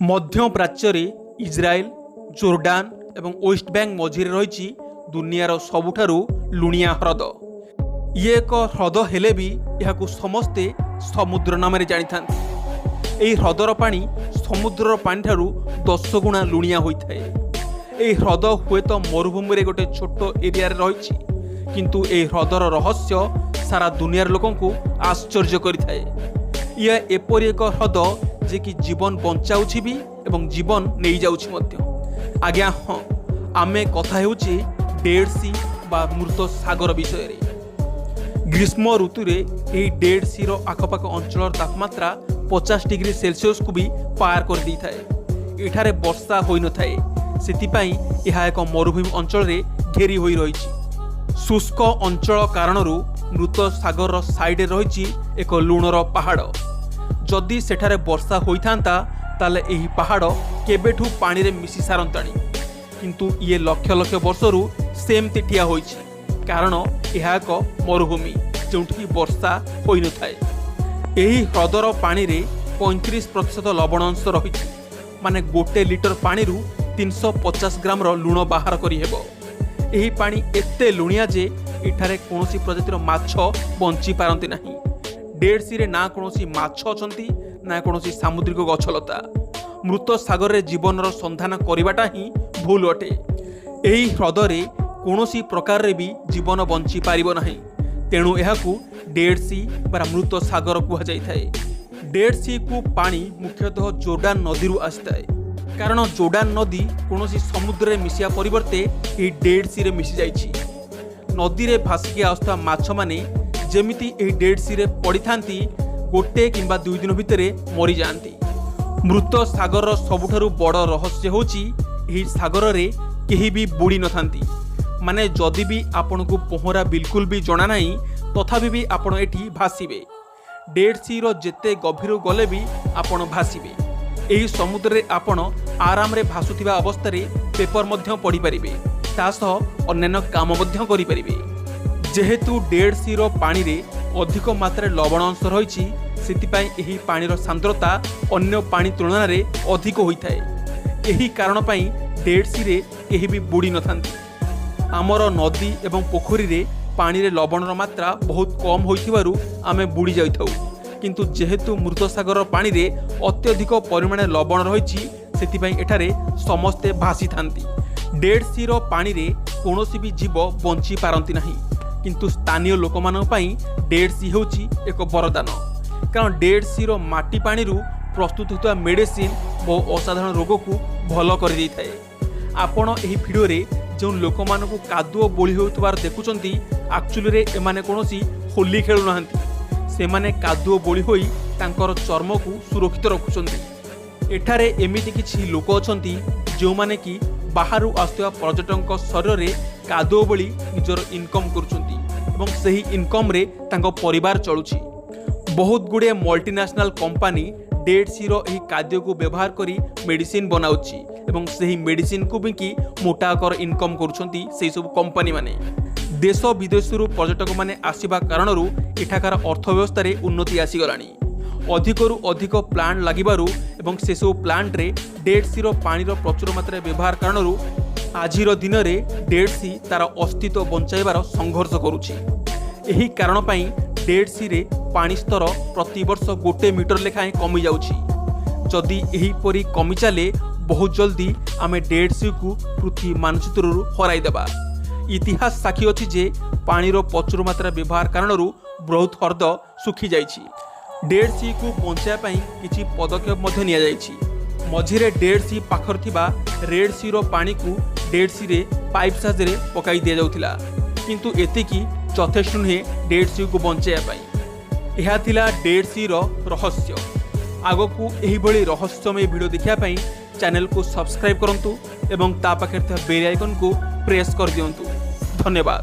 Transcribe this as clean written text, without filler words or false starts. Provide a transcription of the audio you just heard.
ମଧ୍ୟପ୍ରାଚ୍ୟରେ Israel, Jordan ଏବଂ waste bank ମଝିରେ ରହିଛି ଦୁନିଆର ସବୁଠାରୁ ଲୁଣିଆ ହ୍ରଦ। ଇଏ ଏକ ହ୍ରଦ ହେଲେ ବି ଏହାକୁ ସମସ୍ତେ ସମୁଦ୍ର ନାମରେ ଜାଣିଥାନ୍ତି। ଏହି ହ୍ରଦର ପାଣି ସମୁଦ୍ରର ପାଣିଠାରୁ 10 ଗୁଣା ଲୁଣିଆ ହୋଇଥାଏ। ଏହି ହ୍ରଦ ହୁଏତ ମରୁଭୂମିରେ ଗୋଟେ ଛୋଟ ଏରିଆରେ ରହିଛି, କିନ୍ତୁ ଏହି ହ୍ରଦର ରହସ୍ୟ ସାରା ଦୁନିଆର ଲୋକଙ୍କୁ ଆଶ୍ଚର୍ଯ୍ୟ କରିଥାଏ। ଇଏ ଏପରି ଏକ ହ୍ରଦ ଯେ କି ଜୀବନ ବଞ୍ଚାଉଛି ବି ଏବଂ ଜୀବନ ନେଇଯାଉଛି ମଧ୍ୟ। ଆଜ୍ଞା ହଁ, ଆମେ କଥା ହେଉଛି ଡେଡ୍ ସି ବା ମୃତ ସାଗର ବିଷୟରେ। ଗ୍ରୀଷ୍ମ ଋତୁରେ ଏହି ଡେଡ୍ ସିର ଆଖପାଖ ଅଞ୍ଚଳର ତାପମାତ୍ରା 50 ଡିଗ୍ରୀ ସେଲସିୟସକୁ ବି ପାର କରିଦେଇଥାଏ। ଏଠାରେ ବର୍ଷା ହୋଇନଥାଏ, ସେଥିପାଇଁ ଏହା ଏକ ମରୁଭୂମି ଅଞ୍ଚଳରେ ଘେରି ହୋଇ ରହିଛି। ଶୁଷ୍କ ଅଞ୍ଚଳ କାରଣରୁ ମୃତ ସାଗରର ସାଇଡରେ ରହିଛି ଏକ ଲୁଣର ପାହାଡ଼। ଯଦି ସେଠାରେ ବର୍ଷା ହୋଇଥାନ୍ତା, ତାହେଲେ ଏହି ପାହାଡ଼ କେବେଠୁ ପାଣିରେ ମିଶି ସାରନ୍ତାଣି। କିନ୍ତୁ ଇଏ ଲକ୍ଷ ଲକ୍ଷ ବର୍ଷରୁ ସେମିତି ଠିଆ ହୋଇଛି, କାରଣ ଏହା ଏକ ମରୁଭୂମି, ଯେଉଁଠିକି ବର୍ଷା ହୋଇନଥାଏ। ଏହି ହ୍ରଦର ପାଣିରେ 35% ଲବଣ ଅଂଶ ରହିଛି, ମାନେ 1 ଲିଟର ପାଣିରୁ 350 ଗ୍ରାମର ଲୁଣ ବାହାର କରିହେବ। ଏହି ପାଣି ଏତେ ଲୁଣିଆ ଯେ ଏଠାରେ କୌଣସି ପ୍ରଜାତିର ମାଛ ବଞ୍ଚି ପାରନ୍ତି ନାହିଁ। ଡେଡ୍ ସିରେ ନା କୌଣସି ମାଛ ଅଛନ୍ତି, ନା କୌଣସି ସାମୁଦ୍ରିକ ଗଛଲତା। ମୃତ ସାଗରରେ ଜୀବନର ସନ୍ଧାନ କରିବାଟା ହିଁ ଭୁଲ ଅଟେ। ଏହି ହ୍ରଦରେ କୌଣସି ପ୍ରକାରରେ ବି ଜୀବନ ବଞ୍ଚି ପାରିବ ନାହିଁ। ତେଣୁ ଏହାକୁ ଡେଡ୍ ସି ବା ମୃତ ସାଗର କୁହାଯାଇଥାଏ। ଡେଡ୍ ସିକୁ ପାଣି ମୁଖ୍ୟତଃ ଜୋର୍ଡାନ ନଦୀରୁ ଆସିଥାଏ, କାରଣ ଜୋର୍ଡାନ ନଦୀ କୌଣସି ସମୁଦ୍ରରେ ମିଶିବା ପରିବର୍ତ୍ତେ ଏହି ଡେଡ୍ ସିରେ ମିଶିଯାଇଛି। ନଦୀରେ ଭାସିକି ଆସୁଥିବା ମାଛମାନେ ଯେମିତି ଏହି ଡେଡ୍ ସିରେ ପଡ଼ିଥାନ୍ତି, ଗୋଟେ କିମ୍ବା 2 ଦିନ ଭିତରେ ମରିଯାଆନ୍ତି। ମୃତ ସାଗରର ସବୁଠାରୁ ବଡ଼ ରହସ୍ୟ ହେଉଛି, ଏହି ସାଗରରେ କେହି ବି ବୁଡ଼ି ନଥାନ୍ତି। ମାନେ ଯଦି ବି ଆପଣଙ୍କୁ ପହଁରା ବିଲକୁଲ ବି ଜଣା ନାହିଁ, ତଥାପି ବି ଆପଣ ଏଠି ଭାସିବେ। ଡେଡ୍ ସିର ଯେତେ ଗଭୀରକୁ ଗଲେ ବି ଆପଣ ଭାସିବେ। ଏହି ସମୁଦ୍ରରେ ଆପଣ ଆରାମରେ ଭାସୁଥିବା ଅବସ୍ଥାରେ ପେପର ମଧ୍ୟ ପଢ଼ିପାରିବେ, ତା ସହ ଅନ୍ୟାନ୍ୟ କାମ ମଧ୍ୟ କରିପାରିବେ। ଯେହେତୁ ଡେଡ୍ ସିର ପାଣିରେ ଅଧିକ ମାତ୍ରାରେ ଲବଣ ଅଂଶ ରହିଛି, ସେଥିପାଇଁ ଏହି ପାଣିର ସାନ୍ଦ୍ରତା ଅନ୍ୟ ପାଣି ତୁଳନାରେ ଅଧିକ ହୋଇଥାଏ। ଏହି କାରଣ ପାଇଁ ଡେଡ୍ ସିରେ କେହି ବି ବୁଡ଼ି ନଥାନ୍ତି। ଆମର ନଦୀ ଏବଂ ପୋଖରୀରେ ପାଣିରେ ଲବଣର ମାତ୍ରା ବହୁତ କମ୍ ହୋଇଥିବାରୁ ଆମେ ବୁଡ଼ି ଯାଇଥାଉ। କିନ୍ତୁ ଯେହେତୁ ମୃତ ସାଗରର ପାଣିରେ ଅତ୍ୟଧିକ ପରିମାଣରେ ଲବଣ ରହିଛି, ସେଥିପାଇଁ ଏଠାରେ ସମସ୍ତେ ଭାସିଥାନ୍ତି। ଡେଡ୍ ସିର ପାଣିରେ କୌଣସି ବି ଜୀବ ବଞ୍ଚି ପାରନ୍ତି ନାହିଁ, କିନ୍ତୁ ସ୍ଥାନୀୟ ଲୋକମାନଙ୍କ ପାଇଁ ଡେଡ୍ ସି ହେଉଛି ଏକ ବରଦାନ, କାରଣ ଡେଡ୍ ସିର ମାଟି ପାଣିରୁ ପ୍ରସ୍ତୁତ ହେଉଥିବା ମେଡିସିନ୍ ବହୁ ଅସାଧାରଣ ରୋଗକୁ ଭଲ କରିଦେଇଥାଏ। ଆପଣ ଏହି ଭିଡ଼ିଓରେ ଯେଉଁ ଲୋକମାନଙ୍କୁ କାଦୁଅ ବୋଳି ହେଉଥିବାର ଦେଖୁଛନ୍ତି, ଆକ୍ଚୁଆଲିରେ ଏମାନେ କୌଣସି ହୋଲି ଖେଳୁନାହାନ୍ତି। ସେମାନେ କାଦୁଅ ବୋଳି ହୋଇ ତାଙ୍କର ଚର୍ମକୁ ସୁରକ୍ଷିତ ରଖୁଛନ୍ତି। ଏଠାରେ ଏମିତି କିଛି ଲୋକ ଅଛନ୍ତି, ଯେଉଁମାନେ କି ବାହାରୁ ଆସୁଥିବା ପର୍ଯ୍ୟଟକଙ୍କ ଶରୀରରେ କାଦୁଅ ବୋଳି ନିଜର ଇନକମ୍ କରୁଛନ୍ତି ଏବଂ ସେହି ଇନକମ୍ରେ ତାଙ୍କ ପରିବାର ଚଳୁଛି। ବହୁତ ଗୁଡ଼ିଏ ମଲ୍ଟିନ୍ୟାସନାଲ୍ କମ୍ପାନୀ ଡେଡ୍ ସିର ଏହି କାଦୁଅକୁ ବ୍ୟବହାର କରି ମେଡ଼ିସିନ ବନାଉଛି ଏବଂ ସେହି ମେଡ଼ିସିନକୁ ବିକି ମୋଟା ଅଙ୍କର ଇନକମ୍ କରୁଛନ୍ତି ସେହି ସବୁ କମ୍ପାନୀମାନେ। ଦେଶ ବିଦେଶରୁ ପର୍ଯ୍ୟଟକମାନେ ଆସିବା କାରଣରୁ ଏଠାକାର ଅର୍ଥ ବ୍ୟବସ୍ଥାରେ ଉନ୍ନତି ଆସିଗଲାଣି। ଅଧିକରୁ ଅଧିକ ପ୍ଲାଣ୍ଟ ଲାଗିବାରୁ ଏବଂ ସେସବୁ ପ୍ଲାଣ୍ଟରେ ଡେଡ୍ ସିର ପାଣିର ପ୍ରଚୁର ମାତ୍ରାରେ ବ୍ୟବହାର କାରଣରୁ ଆଜିର ଦିନରେ ଡେଡ୍ ସି ତାର ଅସ୍ତିତ୍ୱ ବଞ୍ଚାଇବାର ସଂଘର୍ଷ କରୁଛି। ଏହି କାରଣ ପାଇଁ ଡେଡ୍ ସିରେ ପାଣି ସ୍ତର ପ୍ରତିବର୍ଷ 1 ମିଟର ଲେଖାଏଁ କମିଯାଉଛି। ଯଦି ଏହିପରି କମି ଚାଲେ, ବହୁତ ଜଲ୍ଦି ଆମେ ଡେଡ୍ ସିକୁ ପୃଥିବୀ ମାନଚିତ୍ରରୁ ହରାଇଦେବା। ଇତିହାସ ସାକ୍ଷୀ ଅଛି ଯେ ପାଣିର ପ୍ରଚୁର ମାତ୍ରା ବ୍ୟବହାର କାରଣରୁ ବହୁତ ହ୍ରଦ ଶୁଖିଯାଇଛି। ଡେଡ୍ ସିକୁ ବଞ୍ଚାଇବା ପାଇଁ କିଛି ପଦକ୍ଷେପ ମଧ୍ୟ ନିଆଯାଇଛି। ମଝିରେ ଡେଡ୍ ସି ପାଖରେ ଥିବା ରେଡ୍ ସିର ପାଣିକୁ ଡେଡ୍ ସିରେ ପାଇପ୍ ସାହାଯ୍ୟରେ ପକାଇ ଦିଆଯାଉଥିଲା, କିନ୍ତୁ ଏତିକି ଯଥେଷ୍ଟ ନୁହେଁ ଡେଡ୍ ସିକୁ ବଞ୍ଚାଇବା ପାଇଁ। ଏହା ଥିଲା ଡେଡ୍ ସିର ରହସ୍ୟ। ଆଗକୁ ଏହିଭଳି ରହସ୍ୟମୟ ଭିଡ଼ିଓ ଦେଖିବା ପାଇଁ ଚ୍ୟାନେଲକୁ ସବସ୍କ୍ରାଇବ୍ କରନ୍ତୁ ଏବଂ ତା ପାଖରେ ଥିବା ବେଲ୍ ଆଇକନ୍କୁ ପ୍ରେସ୍ କରିଦିଅନ୍ତୁ। ଧନ୍ୟବାଦ।